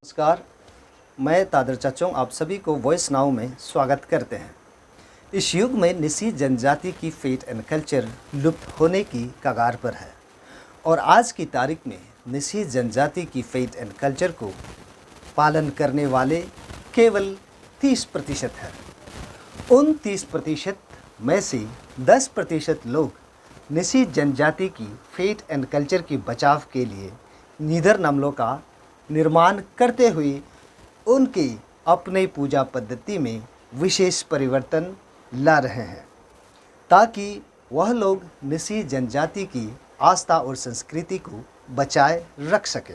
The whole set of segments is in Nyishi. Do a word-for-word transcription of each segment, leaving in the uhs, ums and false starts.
नमस्कार, मैं तादर चचोंग आप सभी को वॉइस नाउ में स्वागत करते हैं। इस युग में निसी जनजाति की फेट एंड कल्चर लुप्त होने की कगार पर है और आज की तारीख में निसी जनजाति की फेट एंड कल्चर को पालन करने वाले केवल तीस प्रतिशत हैं। उन तीस प्रतिशत में से दस प्रतिशत लोग निसी जनजाति की फेट एंड कल्चर की बचाव के लिए नीदर नमलों का निर्माण करते हुए उनके अपने पूजा पद्धति में विशेष परिवर्तन ला रहे हैं, ताकि वह लोग निसी जनजाति की आस्था और संस्कृति को बचाए रख सके।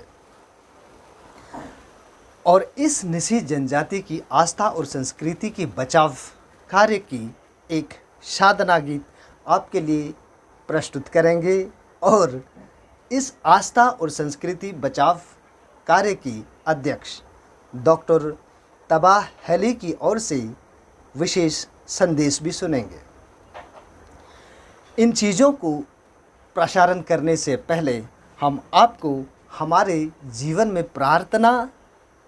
और इस निसी जनजाति की आस्था और संस्कृति की बचाव कार्य की एक साधना गीत आपके लिए प्रस्तुत करेंगे और इस आस्था और संस्कृति बचाव कार्य की अध्यक्ष डॉक्टर तबाह हैली की ओर से विशेष संदेश भी सुनेंगे। इन चीज़ों को प्रसारण करने से पहले हम आपको हमारे जीवन में प्रार्थना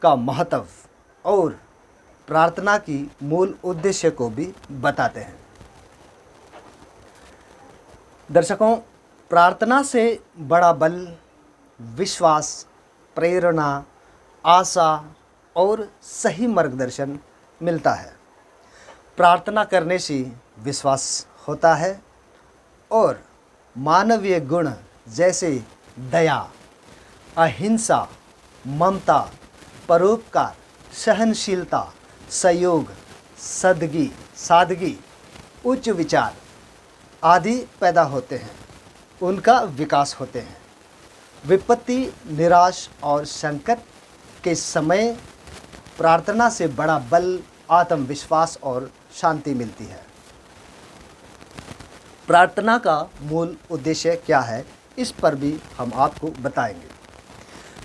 का महत्व और प्रार्थना की मूल उद्देश्य को भी बताते हैं। दर्शकों, प्रार्थना से बड़ा बल, विश्वास, प्रेरणा, आशा और सही मार्गदर्शन मिलता है। प्रार्थना करने से विश्वास होता है और मानवीय गुण जैसे दया, अहिंसा, ममता, परोपकार, सहनशीलता, सहयोग, सदगी, सादगी, उच्च विचार आदि पैदा होते हैं, उनका विकास होते हैं। विपत्ति, निराश और संकट के समय प्रार्थना से बड़ा बल, आत्मविश्वास और शांति मिलती है। प्रार्थना का मूल उद्देश्य क्या है, इस पर भी हम आपको बताएंगे।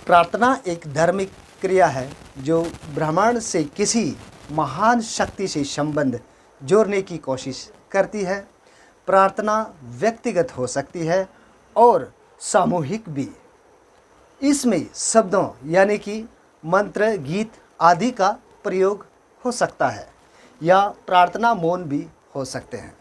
प्रार्थना एक धार्मिक क्रिया है जो ब्रह्मांड से किसी महान शक्ति से संबंध जोड़ने की कोशिश करती है। प्रार्थना व्यक्तिगत हो सकती है और सामूहिक भी। इसमें शब्दों यानी कि मंत्र, गीत आदि का प्रयोग हो सकता है या प्रार्थना मौन भी हो सकते हैं।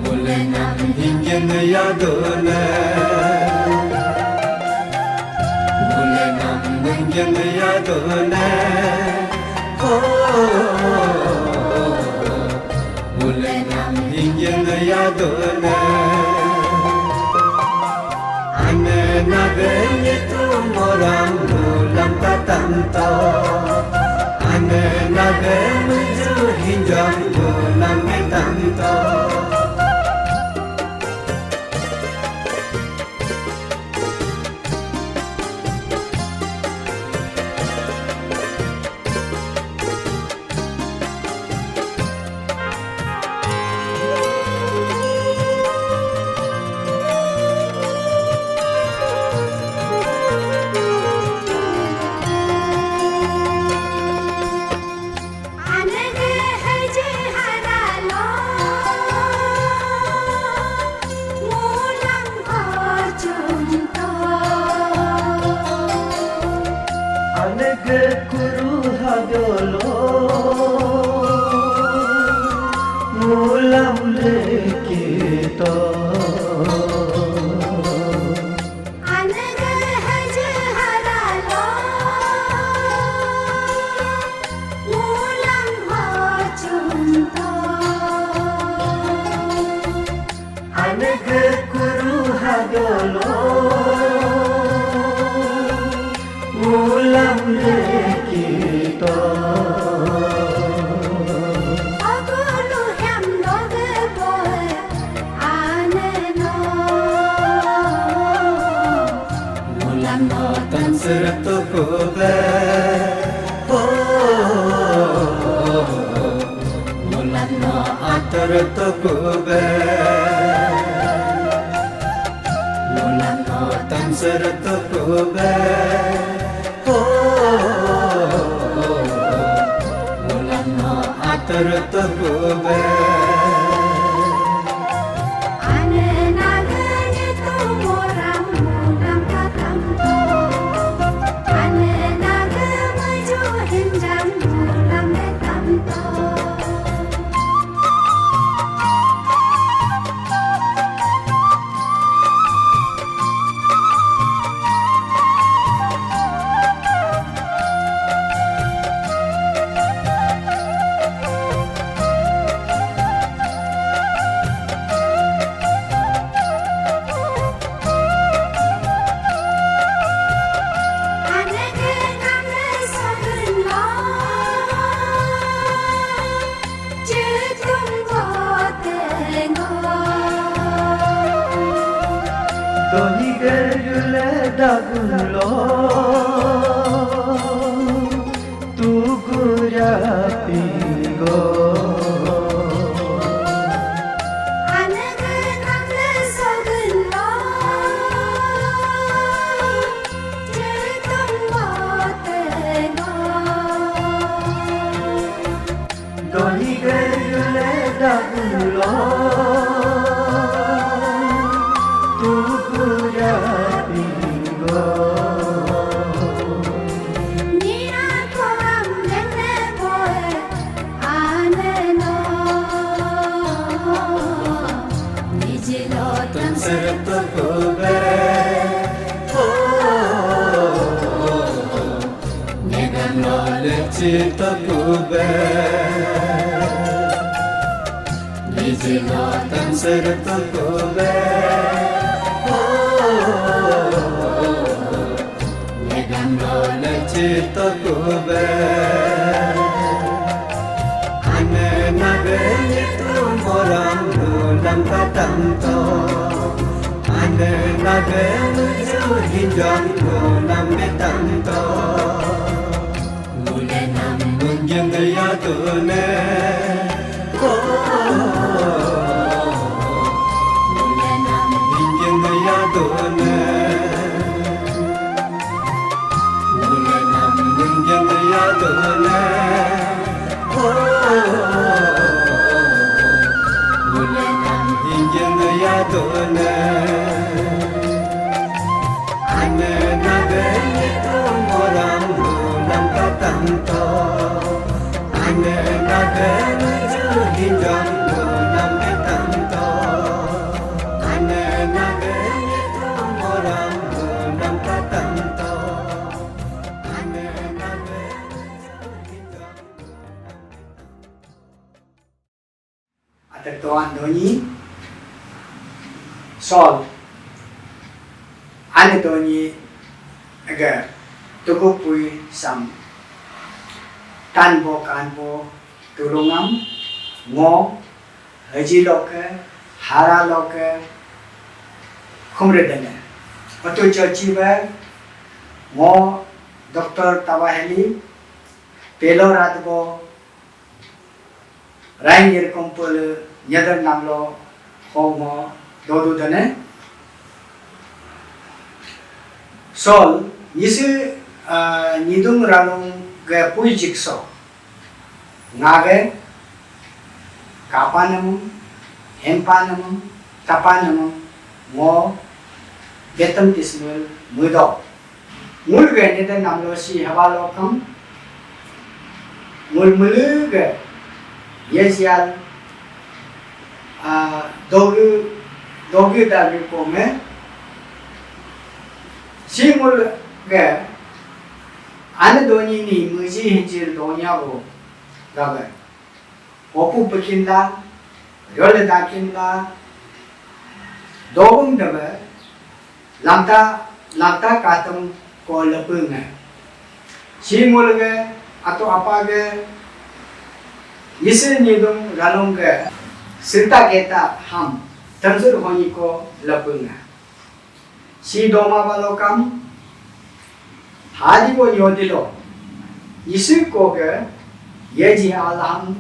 Mulenam hinjen yadone, mulenam hinjen yadone, oh, mulenam hinjen yadone. Ane nage nyitu moram mulam katamto. Ane nage muju hinjam mulam katamto. Anege kuru hadolo mulam lekito. Anege haji haralo mulam ho chunto. Anege kuru hadolo mulam lekito. Agulu hem doge boy, ane Sertukube, oh, mulan no atur tukube. Mulan no tan sertukube, oh, mulan no atur tukube. Toni gerule dagun lo. Tugura pingo. Doni gayule dagulo. Tugura pingo. Nijilo tamsir tukube. Nyegam lo lechir tukube. Ane nabe nyitu moram nulam katam to. Ane nabe nuju hinjam nulam metam to. Mulenam munjung yadune. Oh, mulenam munjung yadune. Mulenam munjung yadune. Oh, mulenam munjung yadune. Ane nabe nyitu moram nulam katam to. Ane nabe nuju hinjam nulam katam to. Ane nabe nyitu moram nulam katam to. Ane nabe nuju hinjam nulam katam to. Ate toan donyi, Saul, ane donyi, aga, tuku pui sam, tanbo kanbo, tulungam, ngo, haji loke, hara loke, khumre dene. Otu chochi be, ngo, Doctor Tawaheli, pelo ratbo, Rain yirkum pul nyadar namlo homo dodu dane. Sol, nyisi, ah, nyidung ranung ge pui jikso. Ngage, kapanam, hempanem, tapanem, ngo, betam tismul, mudo. Ngul ge nede namlo si haba lokam. Ngul mulu ge yejial, ah, dogu, dogu dagu kome. Si ngul ge ane donyi ni muji hinjir donya bo gabe. Opu pekinla, yole dakinla, dobung debe, lamta, lamta katung ko lepung nge. Si ngul ge, ato apa ge, nyisi nyidung ranung ge, sinta geta ham, tamsur honyi ko lepung nge. Si doma balokam, Hadi bo nyodilo, Yisi koge, yeji alam,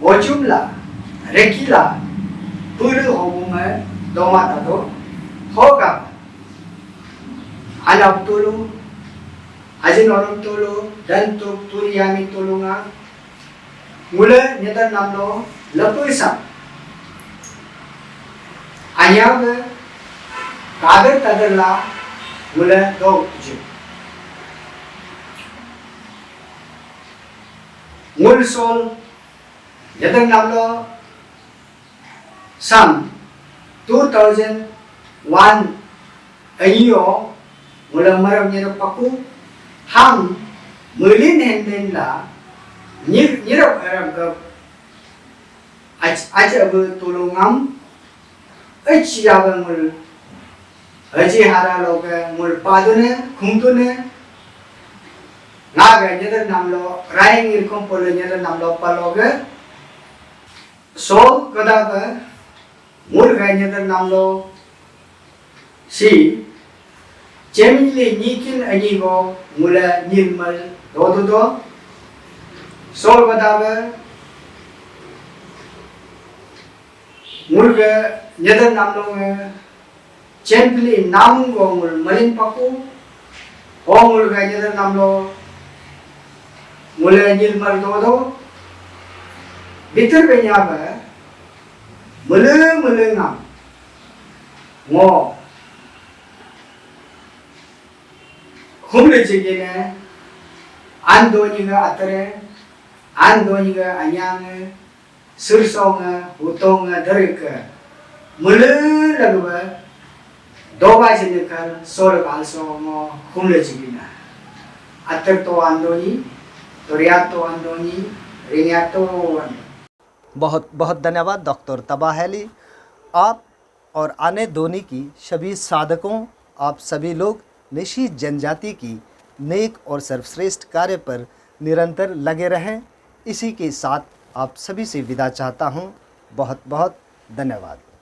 ojumla, rekila, pulu hobume, doma tado, hoga, alap tulu, ajin onom tulu, dantuk, turi yami tulunga, ngule nyetar namlo lepu isam. Anyang ke kader tader la ngule do tuju. Ngul sol nyetar namlo sam two thousand one anyo ngula marap nyerap paku ham melin henden la nyir nyerap arap gap aja aja be tulungam aja ya be ngul aji hara loge ngul padune khumdune ngaga nyedar namlo raing irkom pole nyedar namlo paloge sol kada be ngul ga nyedar namlo si chemili nyikin anyi go ngula nyilmal dodo do sol kada be ngul ga nyedar namlo nge chempli namung go ngul malin paku ho ngul ga nyedar namlo ngula nyilmal dodo bitir benya be mele mele ngam ngo humle jigine andoni ga atare andoni ga anyange sirsonge hutonge derike mele lagbe doba jine kal sol kalso ngo humle jigine atar to andoni toriat to andoni ringyat to andoni. बहुत बहुत धन्यवाद डॉक्टर तबाहली। आप और आने दोनी की सभी साधकों, आप सभी लोग निशी जनजाति की नेक और सर्वश्रेष्ठ कार्य पर निरंतर लगे रहें। इसी के साथ आप सभी से विदा चाहता हूँ। बहुत बहुत धन्यवाद।